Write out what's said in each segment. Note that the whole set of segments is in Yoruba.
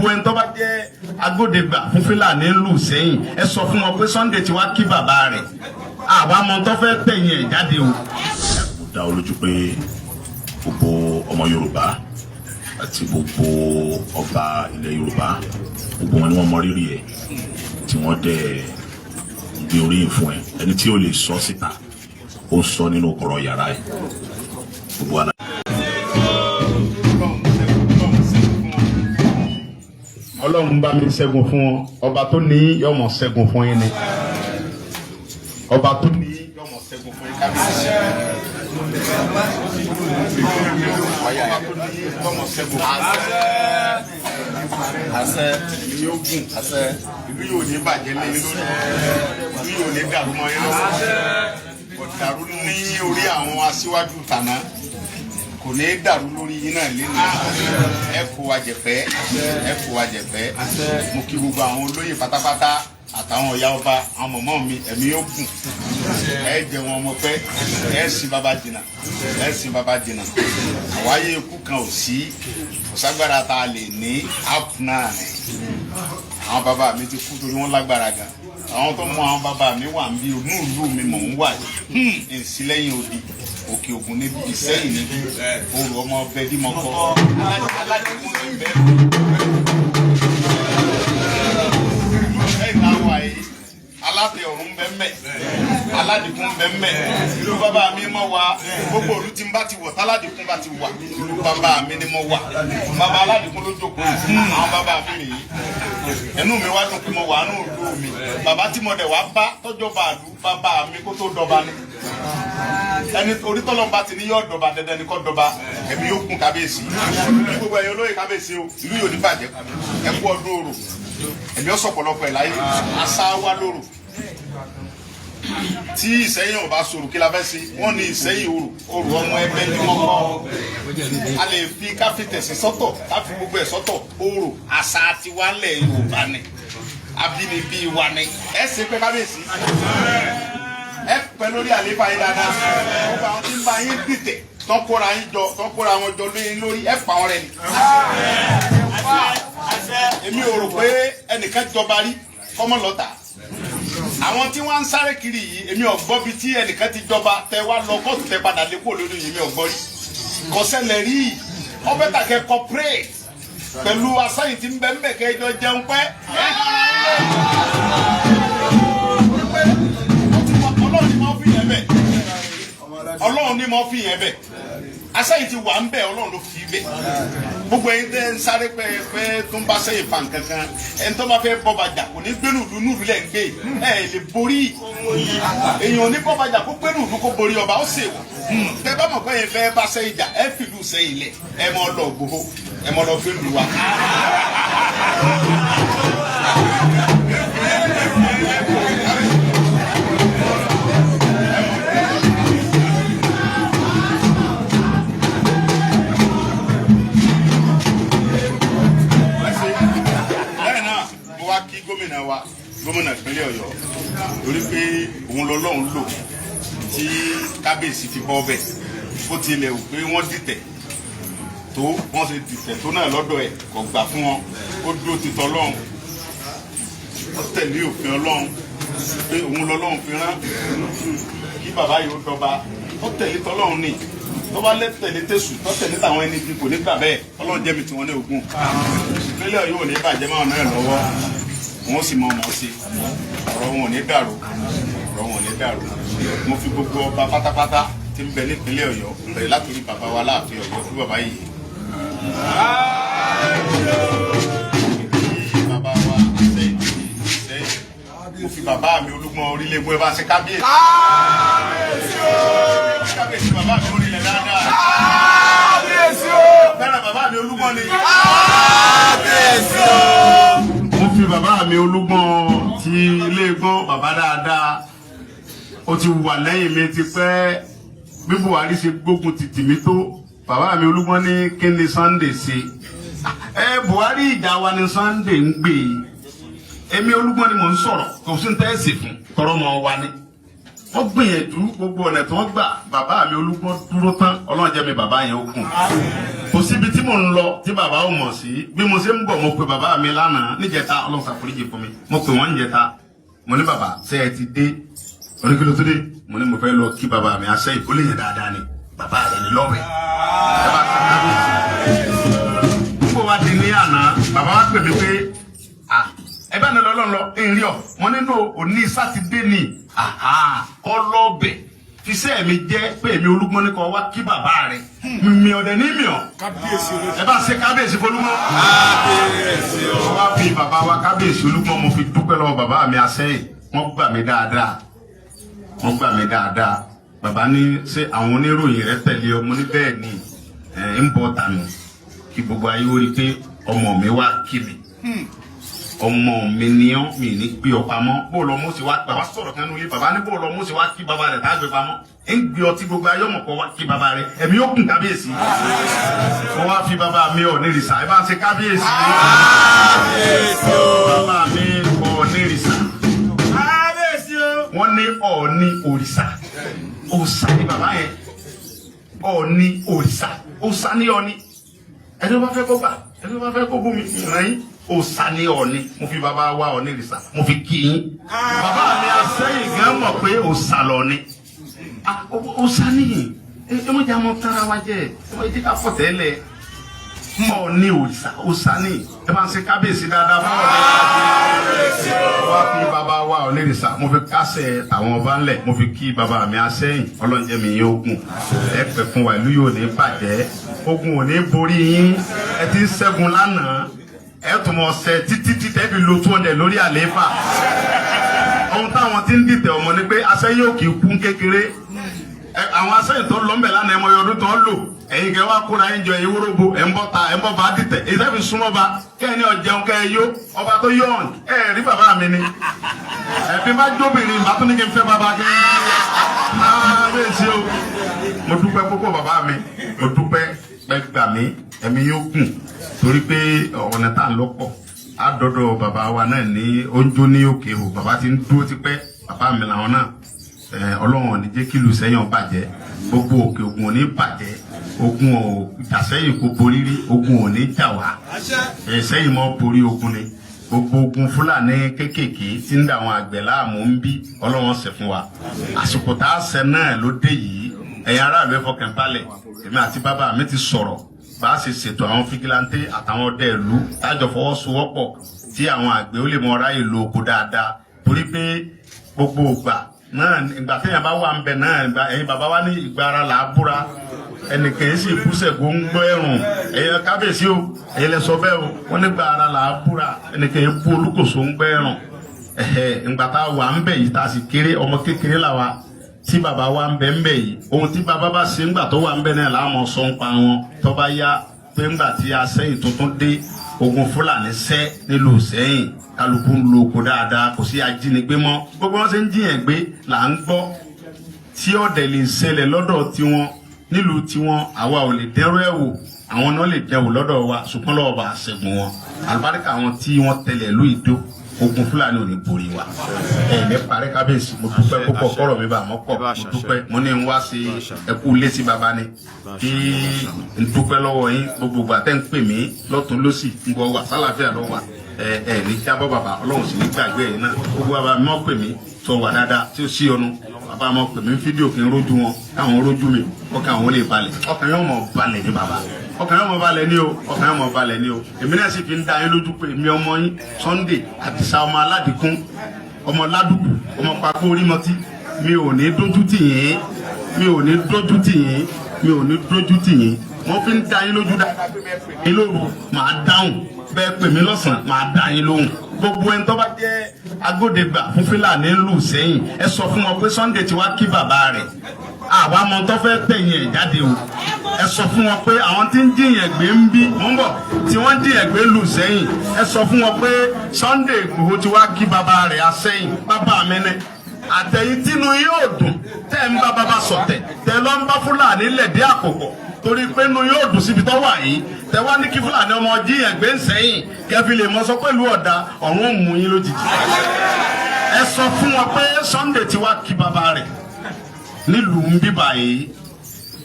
Gbogbo ẹni tó bá jẹ́ agbódegbà fún Fúlàní lù sẹ́yìn, ẹ sọ fún wọn pé Sunday ti wá kí bàbá rẹ̀. Àwa mọ tó fẹ́ tẹ̀yìn ẹ̀ jáde o. Mo dá ọ lójú pé gbogbo ọmọ Yorùbá àti gbogbo ọba ilẹ̀ Yorùbá, gbogbo wọn ni wọ́n mọ rírì ẹ̀, tí wọ́n dẹ̀ gbé oríyìn fún ẹ. Ẹni tí ó lè sọ síta, ó ń sọ nínú kọ̀rọ̀ yàrá ẹ̀, gbogbo wa. Ọlọ́run bá mi ṣẹ́gun fún wọn. Ọba tó ní yọmọ ṣẹ́gun fún yín ni. Ọba tó ní yọmọ ṣẹ́gun fún yín, kábíyèsí. Ọba tó ní yọmọ ṣẹ́gun fún yín. Àṣẹ. Ìlú yóò gùn. Àṣẹ. Ìlú yóò ní bàjẹ́ lẹ́yìn lórí. Ìlú yóò ní dàrú mọ́ yín lọ́wọ́. Kò dàrú ní orí àwọn aṣíwájú tàná, kò ní dàrú lórí yín náà lẹ́nu. Ẹ kó wa jẹ̀pẹ́, ẹ kó wa jẹ̀pẹ́. Mo kí gbogbo àwọn olóyè pátápátá àtàwọn ọ̀yá ọba, àwọn mọ̀mọ́ mi. Ẹ̀mí yóò gùn, ẹ jẹ wọn ọmọ pẹ́, ẹ sin bàbá jìnnà, ẹ sin bàbá jìnnà. Àwáyé ikú kan ò sí, kò ságbára tá a lè ní ápù náà ni. Àwọn bàbá mi ti kú torí wọ́n lágbára gan. Àwọn tó mọ àwọn bàbá mi wà ń bí inú ìlú mi mò ń wà yìí, ìsílẹ̀yìn odi Òkè Ògùn níbi Ìsẹ́yìn níbi òrò ọmọ ọbẹ̀ dímọ̀kọ aládìkún ní bẹ́ẹ̀ lẹ́yìn náà wà yìí. Alátẹ ọ̀run bẹ́ẹ̀, aládìkún bẹ́ẹ̀. Ìlú bàbá mi mọ̀ wá. Gbogbo ìlú tí n bá ti wọ̀, táládìkún bá ti wà, ìlú bàbá mi ni mo wà. Bàbá aládìkún ló jókòó yìí, àwọn bàbá mi nìyí. Ẹnu mi wá dùn pé mo wà nù ìlú mi. Bàbá tí mo dẹ̀ wá bá tọ́jọ́ bá àlú bàbá mi kó tó dọba ni. Ẹni orí tọ́lọ́ bá ti ní yọ̀ dọba, dandan ni kó dọba. Ẹ̀mí yóò kún, kábíyèsí. Ní gbogbo ẹ̀yin olóyè, kábíyèsí o, ìlú yóò ní bàjẹ́. Ẹ kú ọdún orò, ẹ̀mí ọ̀sọ̀ pọ̀lọpọ̀ ẹ̀ láyé. Àṣà wa lóró. Tí Ìsẹ́yìn ò bá sọ̀rọ̀, kí la fẹ́ ṣe? Wọ́n ní Ìsẹ́yìn orò, orò ọmọ ẹgbẹ́ ní wọ́n kọ́. A lè fi káfí tẹ̀sí sọ́tọ̀, káfí gbogbo ẹ̀ sọ́tọ̀. Orò àṣà tiwa ńlẹ̀ Yorùbá ni, abínibí wa ni. Ẹ ṣe pé kábíyèsí, ẹ pẹ́ lórí àlééfà yín dáadáa. Gbogbo àwọn tí ń bá yín dìtẹ̀, tán kóra yín jọ, tán kóra wọn jọ lóyún lórí, ẹ pa wọn rẹ ni. Èmi ò rò pé ẹnìkan jọba rí kọ́mọ lọ́tà. Àwọn tí wọ́n ń sáré kiri yìí, èmi ò gbọ́ bí tí ẹnìkan ti jọba tẹ wá lọ kóòtù, tẹ padà lé kúrò lórí yìí. Mi ò gbọ́ rí, kò ṣẹlẹ̀ rí. Ọbẹ̀ tàkẹ́ cooperate pẹ̀lú asáyìn tí ń bẹ́ ń bẹ̀ kẹjọ jẹun pẹ́. Ọlọ́run ni mo fi yẹn bẹ̀, Ọlọ́run ni mo fi yẹn bẹ̀. Asáyìn ti wà ń bẹ̀, Ọlọ́run ló fi bẹ̀. Gbogbo ẹ̀yin tẹ́ ń sáré pé pé tó ń bá sẹ́yìn fa nǹkan kan, ẹni tó bá fẹ́ bọ́ bàjà kò ní gbénú ìlú. Nùlù lẹ̀ ń gbé, ẹ lè borí. Èèyàn ní bọ́ bàjà kó gbénú ìlú kó borí ọba, ó ṣèwọ̀. Tẹ́ bá mọ̀ pé yẹn fẹ́ bá sẹ́yìn jà, ẹ fìlú sẹ́yìn lẹ̀, ẹ mọ́ lọ gbogbo, ẹ mọ́ lọ gbénú wa. Lẹ́yìn náà, mo wá kí gómìnà wa, gómìnà ìpínlẹ̀ Ọ̀yọ́, torí pé òun lọ́lọ́run lò tí kábíyèsí fi bọ́ bẹ̀. Bó tilẹ̀ wù pé wọ́n dìtẹ̀ tó, wọ́n ṣe dìtẹ̀ tó náà lọ́dọ̀ ẹ̀, kò gbà fún wọn. Ó dúró ti tọ́lọ́run, ó tẹ̀lé òfin Ọlọ́run pé òun lọ́lọ́run fi rán kí bàbá yìí ó dọba. Ó tẹ̀lé tọ́lọ́run ni. Tó bá lé tẹ̀lé tẹ̀sù, tó tẹ̀lé táwọn ẹni bí, kò ní gbà bẹ́ẹ̀. Ọlọ́run jẹ́mi tí wọ́n ní ogun. Ìpínlẹ̀ Ọ̀yọ́ ò ní bàjẹ́ máa náà lọ́wọ́, wọn sì mọ ọmọ sí. Ọ̀rọ̀ wọn ò ní dàrú, ọ̀rọ̀ wọn ò ní dàrú. Mo fi gbogbo ọba pátápátá tí ń bẹ nípínlẹ̀ Ọ̀yọ́, bẹ̀rẹ̀ látòrí bàbá wa láàfin Ọ̀yọ́, fún bàbá yìí, bàbá wa Ìsẹ́yìn Ìsẹ́yìn. Mo fi bàbá mi Olúgbọ́n orílẹ̀-ègbọ́n, ẹ bá ṣe kábíyèsí. Kábíyèsí, bàbá mi orílẹ̀ dáadáa. Kábíyèsí o. Fẹ́ràn bàbá mi Olúgbọ́n ni. Kábíyèsí o. Mo fi bàbá mi Olúgbọ́n ti ilé gbọ́n, bàbá dáadáa. Ó ti wà lẹ́yìn mi ti pẹ́. Bí Buhari ṣe gbógun ti tìmí tó, bàbá mi Olúgbọ́n ní kí ni Sunday ṣe ẹ Buhari? Ìjà wa ni Sunday ń gbé. Èmi Olúgbọ́n ni mò ń sọ̀rọ̀, kò sí ní tẹ́ẹ̀sì fún tọrọ mọ́ wa ni. Wọ́n gbìyànjú gbogbo ọ̀nà tí wọ́n gbà. Bàbá mi Olúgbọ́n dúró tán. Ọlọ́run jẹ́ mi bàbá yẹn ó gùn. Kò síbi tí mò ń lọ tí bàbá ò mọ̀ sí, bí mo ṣe ń bọ̀, mo pe bàbá mi lánàá níjẹta. Ọlọ́run ṣàforíjì fún mi. Mo pè wọ́n níjẹta, mo ní, "Bàbá, ṣé ẹ ti dé?" Oníkìló tó dé. Mo ní mo fẹ́ lọ kí bàbá mi aṣẹ́. Ó lè yẹn dáadáa ni bàbá rẹ̀ ní lọ́rẹ̀. Ẹ bá ti kábíyèsí. Nígbà wá di ní àná, bàbá wa pè mí pé, "Ah, ẹ bá ní lọ́lọ́ lọ ń rí ọ." Mo nínú òní Sátidé ni ọlọ́ọ̀bẹ̀ fisẹ́ mi jẹ́ pé èmi Olúgbọ́n ní kọ́ wá kí bàbá rẹ̀ mi ọ̀dẹ̀ ní mi ọ̀. Ẹ bá ṣe kábíyèsí fọlúmọ́. Mo wá fi bàbá wa kábíyèsí Olúgbọ́n, mo fi dúpẹ́ lọ́wọ́ bàbá mi asẹ́yìn. Wọ́n gbà mí dáadáa, wọ́n gbà mí dáadáa. Bàbá ní, ṣé àwọn oníròyìn rẹ tẹ̀lé ọ? Mo ní bẹ́ẹ̀ ni. Ẹ̀ ń bọ̀ tànù kí gbogbo ayé ó rí i pé ọmọ mi wá kí mi. Ọmọ mi ni ọ́, mi ní gbé ọ pamọ́. Bó lọ mo sì wá, bàbá sọ̀rọ̀ kan nílé, bàbá ní bó lọ mo sì wá kí bàbá rẹ̀ tá a gbé pamọ́, ń gbé ọtí gbogbo ayé ọmọ kọ wá kí bàbá rẹ̀. Ẹ̀mí ó kùn kábíyèsí. Mo wá fi bàbá mi Ọ̀nìrìsà, ẹ bá ń ṣe kábíyèsí. Bàbá mi Ọ̀nìrìsà, wọ́n ní Ọ̀ọ̀ni òrìṣà, òòṣà ni bàbá yẹn. Ọ̀ọ̀ni òrìṣà, òòṣà ni Ọ̀ọ̀ni. Ẹni tó bá fẹ́ kó gbà, ẹni tó bá fẹ́ kó bú mi, ìran yín, òòṣà ni Ọ̀ọ̀ni. Mo fi bàbá wa Ọ̀nìrìsà, mo fi kí yín. Bàbá mi asẹ́yìn gan mọ̀ pé òòṣà lọ́ọ̀ni, òòṣà nìyí. Ẹ mọ̀ jẹ́ àmọ́ tara wa jẹ́, ẹ mọ̀ jẹ́ ká fọ̀ tẹ́lẹ̀. Ọ̀ọ̀ni òrìṣà, òòṣà ni. Ẹ máa ń ṣe kábíyèsí dáadáa fún Ọ̀ọ̀ni. Wá fi bàbá wa Ọ̀nìrìsà, mo fi kásẹ̀ àwọn ọba ńlẹ̀, mo fi kí bàbá mi asẹ́yìn. Ọlọ́njẹ́ mi yóò gùn, ẹ pẹ́ fún wa. Ìlú yóò ní bàjẹ́, ogun ò ní borí yín. Ẹ ti ń ṣẹ́gun lánàá, ẹ tún mọ̀ ṣe títí títí ẹ fi lo 200 lórí àlééfà. Ohun táwọn ti ń dìtẹ̀ ọmọ ni pé asẹ́yìn ò kì í kú kékeré. Àwọn asẹ́yìn tó lọ ń bẹ̀ lánàá, ẹmọ ọdún tó ń lò. Ẹ̀yin kẹ́ wá kóra ẹ̀ ń jọ ẹ̀yin wóróbo, ẹ̀ ń bọ́ ta, ẹ̀ ń bọ́ bá dìtẹ̀. Èyí tẹ́ fi súnmọ́ ba kẹ́ ẹ ní ọ̀jẹun kẹ́ ẹ yó ọba tó yọ̀ọ̀n. Ẹ̀ rí bàbá mi ni ẹ̀bí bá jóbìnrin, bá tún ní kí n fẹ́ bàbá kí n bẹ́ẹ̀ ṣe o. Mo dúpẹ́ púpọ̀, bàbá mi, mo dúpẹ́ pẹ́ gbà mí. Ẹ̀mí yóò gùn torí pé ọ̀nà tá à ń lọ pọ̀. Á dọ́dọ̀ bàbá wa náà ní oúnjẹ ní òkè o. Bàbá ti ń dúró tipẹ́, bàbá mi làwọn náà. Ọlọ́run ò ní jẹ́ kí ìlú Sẹ́yìn ó bàjẹ́, gbogbo Òkè Ògùn ò ní bàjẹ́. Ogun ò jàsẹ́yìn kò borí rí, ogun ò ní jà wá. Sẹ́yìn mọ́ borí ogun ni. Gbogbo ogun Fúlàní kéékèèké tí ń da àwọn àgbẹ̀ láàmú ń bí, Ọlọ́run ṣe fún wa. Àsìkò tá a ṣe náà ló dé yìí. Ẹ̀yin aráàlú, ẹ fọkàn balẹ̀. Èmi àti bàbá mi ti sọ̀rọ̀ bá a ṣe ṣètò àwọn vigilante àtàwọn ọdẹ ìlú tájọ fọwọ́sowọ́pọ̀ tí àwọn àgbẹ̀ ó lè mọ ráyè lo oko dáadáa, torí pé gbogbo ìgbà náà, ìgbà téèyàn bá wà ń bẹ náà, ìgbà ẹ̀yin bàbá wa ní ìgbà ara là á búra, ẹnìkan yìí sì búṣẹ̀ kó ń gbọ́ ẹ̀rùn. Ẹ̀yin kábíyèsí o, ẹ̀yin lẹ sọ bẹ́ẹ̀ o. Wọ́n nígbà ara là á búra, ẹnìkan yìí bú olúkòso ń gbọ́ ẹ̀rùn. Ẹ̀hẹ̀, ìgbà tá a wà ń bẹ̀ yìí, tá a sì kéré, ọmọ kékeré là wa tí bàbá wa ń bẹ ń bẹ̀ yìí. Ohun tí bàbá bá ṣe ńgbà tó wà ń bẹ náà làá sọ ń pa wọn. Tó bá yá pé ńgbà tí Asẹ́yìn tuntun dé, ogun Fúlàní sẹ́ nílùú Sẹ́yìn, kálukú ń lo oko dáadáa, kò sí ajínigbé mọ́. Gbogbo wọn ṣe ń jiyàn gbé là ń gbọ́ tí ọ̀dẹ̀ lè ṣẹlẹ̀ lọ́dọ̀ tiwọn nílùú tiwọn. Àwa ò lè dẹ́rù ẹ̀ wò, àwọn náà lè dẹ́wò lọ́dọ̀ wa, ṣùgbọ́n lọ́wọ́ bá a ṣẹ́gun wọn. Àlùbáríkà àwọn tí wọ́n tẹ̀lé ìlú ìdó, ogun Fúlàní ò ní borí wa. Ẹ ní parí. Kábíyèsí, mo dúpẹ́ púpọ̀. Kọ́rọ̀ mi bá mọ́ pọ̀. Mo dúpẹ́. Mo ní n wá sí ẹkú létí bàbá ni kí n dúpẹ́ lọ́wọ́ yín. Gbogbo ìgbà tẹ́ ń pè mí lọ́tún lọ́sì, ń bọ̀ wà sálàáfíà lọ́wọ́ wa. Ẹ ẹ ní jábọ́ bàbá, Ọlọ́run sì ní gbàgbé ẹ̀yin náà. Gbogbo bàbá mi mọ́ pè mí sọ wà dáadáa tí ó sí ọnu. Bàbá mọ́ pè mí fídíò kí n rójú wọn, káwọn rójú mi, ọkàn àwọn lè balẹ̀. Ọkàn yóò mọ̀ balẹ̀ ní bàbá, ọkàn yóò mọ̀ balẹ̀ ní o, ọkàn yóò mọ̀ balẹ̀ ní o. Èmi náà sì fi ń dá yín lójú pé èmi ọmọ yín Sunday Àdìsá, ọmọ aládìkún, ọmọ ládùkù, ọmọ pakó orímọtí, mi ò ní dójú tì yín, mi ò ní dójú tì yín, mi ò ní dójú tì yín. Mo fi ń dá yín lójú dáadáa pé bẹ́ẹ̀ pè mí lóru, màá dáhùn. Bẹ́ẹ̀ pè mí lọ́sàn-án, màá dá yín lóhùn. Gbogbo ẹni tó bá jẹ́ agbódegbà fún Fúlàní lù sẹ́yìn, ẹ sọ fún wọn pé Sunday ti wá kí bàbá rẹ̀. Àwa mọ tó fẹ́ tẹ̀yìn ẹ̀ jáde o. Ẹ sọ fún wọn pé àwọn tí ń jiyàn gbé ń bí mò ń bọ̀, tí wọ́n ń jiyàn gbé lù sẹ́yìn, ẹ sọ fún wọn pé Sunday Igboho ti wá kí bàbá rẹ̀ asẹ́yìn. Bàbá mi ni àtẹ̀yìn tínú yóò dùn tẹ́ ń bá bàbá sọ̀tẹ̀, tẹ́ lọ́ ń bá Fúlàní lẹ̀dí àkókò, torí pé inú yóò dùn síbi tó wà yìí, tẹ́ wá ní kí Fúlàní ọmọ jíyàn gbé ń sẹ́yìn, kẹfì lè mọ sọ pẹ̀lú ọ̀dà ọ̀run ò mú yín lójijì. Ẹ sọ fún wọn pé Sunday ti wá kí bàbá rẹ̀ nílùú ń bíbà yìí.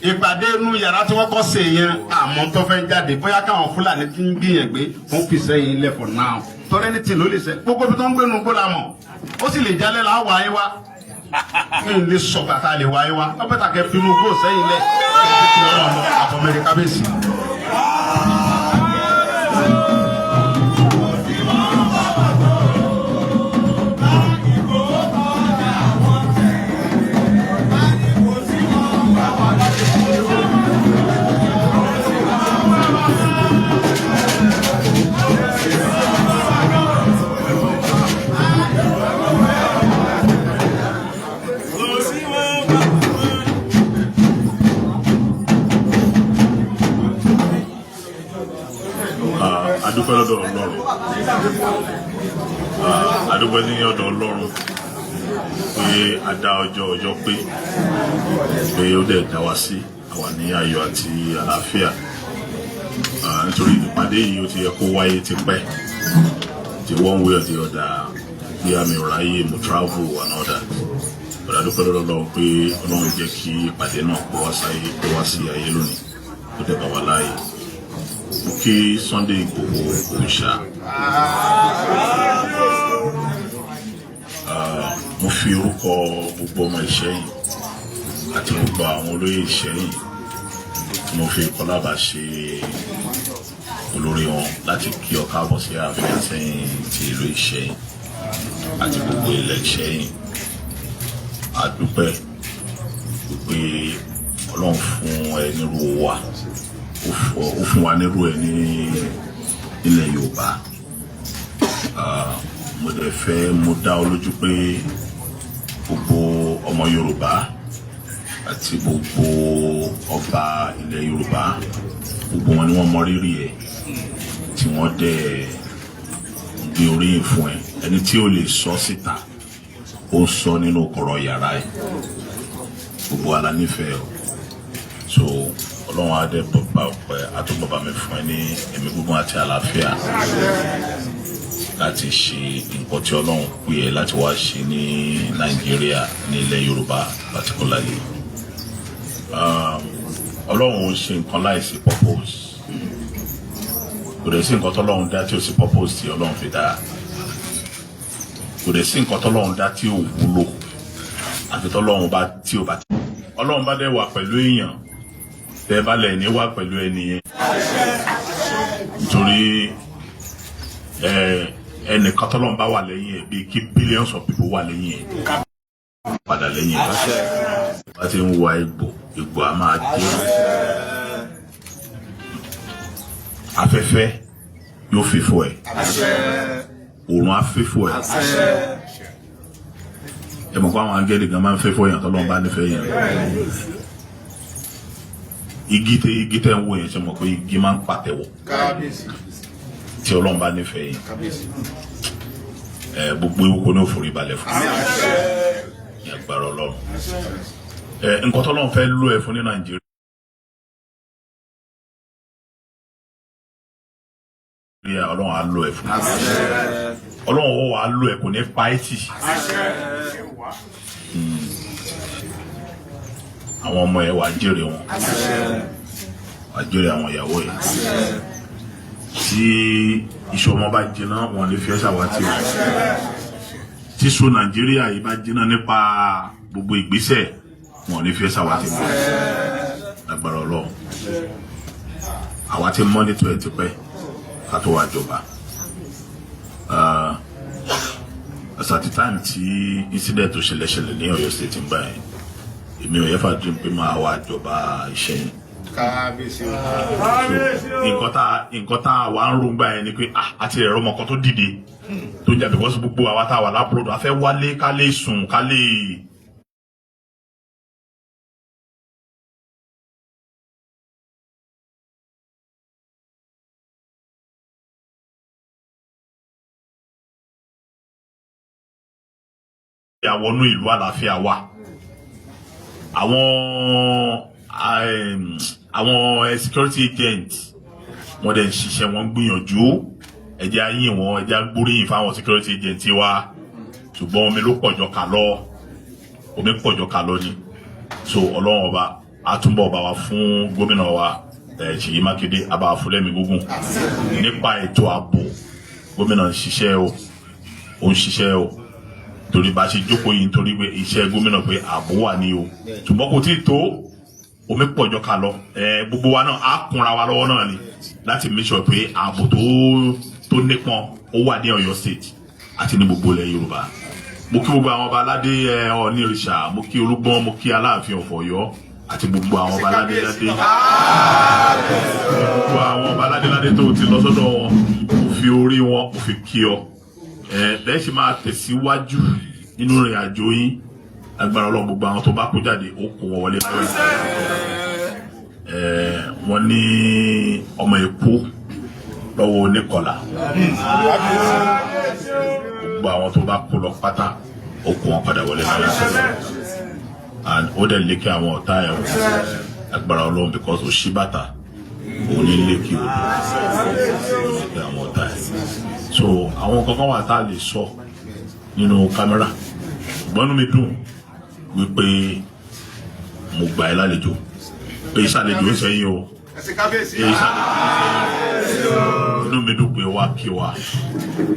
Ìpàdé inú yàrá tí wọ́n kọ́ ṣe yẹn, àmọ́ tó fẹ́ jáde, bóyá káwọn Fúlàní ti ń gbìyànjú fún fi sẹ́yìn lẹ̀ for now. Tọ́lẹ́ ní tì ló lè sẹ́ gbogbo ibi tó ń gbénu gbó la mọ̀, ó sì lè jálẹ̀ là á wà ayé wa n lè sọ bàtà lè wáyé wa. Ó bẹ́tà kẹ́ finú gbó sẹ́yìn lẹ̀ àfọ̀mẹ́rẹ́ kábíyèsí. Adúpẹ́ lọ́dọ̀ Ọlọ́run. Ah, adúpẹ́ ní ọ̀dọ̀ Ọlọ́run pé a dá ọjọ́ ọjọ́ pé ó dẹ̀ dá wa sí àwa ní ayọ̀ àti àlàáfíà. Ah, nítorí ìpàdé yìí, ó ti yẹ kó wáyé tipẹ́. The one way or the other, bí àmì ọ̀ráyè mo travel and all that, but adúpẹ́ lọ́dọ̀ Ọlọ́run pé Ọlọ́run jẹ́ kí ìpàdé náà kó wá sáyé, kó wá sí ayé lónìí, ó dẹ̀ bá wa láàyè. Mo kí Sunday Igboho òòṣà. Ah, mo fi orúkọ gbogbo ọmọ Ìṣẹ́yìn àti gbogbo àwọn olóyè Ìṣẹ́yìn, mo fi Kọlábà ṣe olórí wọn, láti kí ọ káàbọ̀ sí ààfin Ìṣẹ́yìn ti ìlú Ìṣẹ́yìn àti gbogbo ilẹ̀ Ìṣẹ́yìn. A dúpẹ́ pé Ọlọ́run fún ẹ nírú wa, ó fún wa nírú ẹ ní ilẹ̀ Yorùbá. Ah, mo dẹ̀ fẹ́ mo dá ọ lójú pé gbogbo ọmọ Yorùbá àti gbogbo ọba ilẹ̀ Yorùbá, gbogbo wọn ni wọ́n mọ rírì ẹ̀, tí wọ́n dẹ̀ gbé oríyìn fún ẹ. Ẹni tí ó lè sọ síta, ó sọ nínú kọ̀rọ̀ yàrá ẹ̀. Gbogbo ala nífẹ̀ẹ́ o. So Ọlọ́run á dẹ̀ bàbá ọpẹ́ àtúbọ̀bá mi fún ẹ ní ẹ̀mí gígùn àti àlàáfíà láti ṣe nǹkan tí Ọlọ́run pè ẹ́ láti wá ṣe ní Nàìjíríà, ní ilẹ̀ Yorùbá particularly. Ọlọ́run ò ṣe nǹkan láìsí purpose. Kò dẹ̀ sí nǹkan tọ́lọ́run dá tí ò sí purpose tí Ọlọ́run fi dá. Kò dẹ̀ sí nǹkan tọ́lọ́run dá tí ò wúlò, àfi tọ́lọ́run bá tí ò bá tí Ọlọ́run bá dẹ̀ wà pẹ̀lú èèyàn, tẹ́ bá lẹ̀ ní wà pẹ̀lú ẹni yẹn, nítorí ẹnìkan tọ́lọ́run bá wà lẹ́yìn ẹ̀, bíi kí billions of people wà lẹ́yìn ẹ̀, padà lẹ́yìn ẹ̀ bá ti ń wa egbò, egbò á máa dé. Afẹ́fẹ́ yóò fífò ẹ̀, òòrùn á fífò ẹ̀. Ẹ mọ̀ pé àwọn angẹ́lì gan máa ń fẹ́ fọ́ yàn tọ́lọ́run bá nífẹ̀ẹ́ yẹn. Igi tẹ ń wò yẹn, ṣe mọ̀ pé igi máa ń pàtẹ́wọ̀ tí Ọlọ́run bá nífẹ̀ẹ́ yẹn? Ẹ gbogbo ewu kò ní òfòrí balẹ̀ fún ní agbára Ọlọ́run. Ẹ nǹkan tọ́lọ́run fẹ́ lò ẹ fún ní Nàìjíríà Ọlọ́run á lò ẹ fún. Ọlọ́run ó wàá lò ẹ, kò ní pa ẹ́ tì. Àwọn ọmọ ẹ, wàá jèrè wọn, wàá jèrè àwọn ìyàwó ẹ. Tí iṣu ọmọ bá jiná, wọn lè fi ẹ́ ṣàwátì o. Tí iṣu Nàìjíríà yìí bá jiná nípa gbogbo ìgbésẹ̀, wọn lè fi ẹ́ ṣàwátì mọ́ lágbára Ọlọ́run. Àwa ti monitor ẹ̀ tipẹ́ ká tó wá jọba. As at the time tí incident tó ṣẹlẹ̀ ṣẹlẹ̀ ní Ọ̀yọ́ State ń bá yẹn, èmi ò yẹ fà dream pé máa wá jọba Ìṣẹ̀yìn. Kábíyèsí o. Nǹkan tá a wà ń rògbà yẹn ni pé, ah, àti ẹ̀rọ ọmọ kan tó dìde tó jà, because gbogbo àwa tá a wà l'abroad, a fẹ́ wálé ká lè sùn, ká lè àwọnú ìlú àlàáfíà wà. Àwọn security agent, wọ́n dẹ̀ ń ṣiṣẹ́, wọ́n ń gbìyànjú. Ẹjẹ́ á yìn wọ́n, ẹjẹ́ á gbóríyìn fáwọn security agent wa. Ṣùgbọ́n omi ló pọ̀jọ kà lọ, omi pọ̀jọ kà lọ ni. So Ọlọ́run Ọba Á túnbọ̀ bá wa fún gómìnà wa Ṣèyí Mákindé, á bá wa fún lẹ́mìí gígùn. Nípa ètò ààbò, gómìnà ń ṣiṣẹ́ o, ó ń ṣiṣẹ́ o, torí bá a ṣe jókòó yìí, nítorí pé iṣẹ́ gómìnà pé ààbò wà ní o, ṣùgbọ́n kò tí ì tó, omi pọ̀jọ́ ká lọ. Gbogbo wa náà á kúnra wa lọ́wọ́ náà ni láti make sure pé ààbò tó nípọn ó wà ní Ọ̀yọ́ State àti ní gbogbo ilẹ̀ Yorùbá. Mo kí gbogbo àwọn ọba aládé, Ọọ̀ni ìrìṣà, mo kí Olúgbọ́n, mo kí Aláàfin of Ọ̀yọ́ àti gbogbo àwọn ọba aládé ládé, gbogbo àwọn ọba aládé ládé tó ti lọ sọ́dọ̀ wọn. Mo fi orí wọn, mo fi kí ọ. Bẹ́ẹ̀ ṣe máa tẹ̀síwájú nínú ìrìn àjò yín, agbára Ọlọ́run, gbogbo àwọn tó bá kó jáde, ó kó wọn wọlé láyọ̀. Wọ́n ní ọmọ Èkó lọ́wọ́ oníkọlà. Gbogbo àwọn tó bá kó lọ pátá, ó kó wọn padà wọlé láyọ̀ and ó dẹ̀ lékè àwọn ọ̀tá ẹ̀ o, agbára Ọlọ́run, because ó ṣí bàtà òun ní lékè odò, ó lékè àwọn ọ̀tá ẹ̀. So àwọn kankan wà tá a lè sọ nínú kámẹ́rà, ṣùgbọ́n inú mi dùn wípé mo gbà ẹ́ lálejò, pé ìṣàlejò ń sẹ́yìn o. Ẹsẹ̀ kábíyèsí. Èyí ṣàlejò ń sẹ́yìn. Inú mi dùn pé wá kí wa,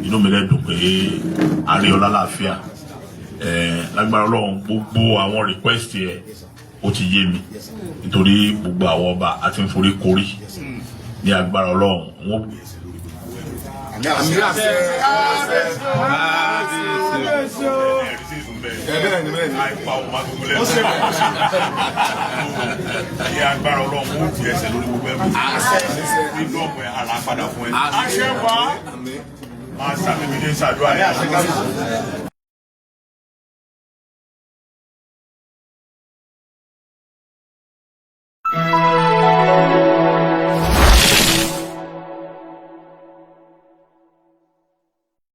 inú mi dẹ̀ dùn pé a rí ọ lálàáfíà. Lágbára Ọlọ́run, gbogbo àwọn request yẹ ó ti yé mi, nítorí gbogbo àwọn ọba àti ń forí korí ní agbára Ọlọ́run wọn. Àmín, àṣẹ. Kábíyèsí o. Bẹ́ẹ̀ ni, bẹ́ẹ̀ ni. Àìpa ọmọ agogo lẹ́nu. Ní agbára Ọlọ́run, ó di ẹsẹ̀ lórí gbogbo ẹ̀mí. Nínú ọ̀pọ̀ ẹ̀ ara padà fún ẹ. Àṣẹ wá. Máa sàmì mi ní sàdúrà yẹn.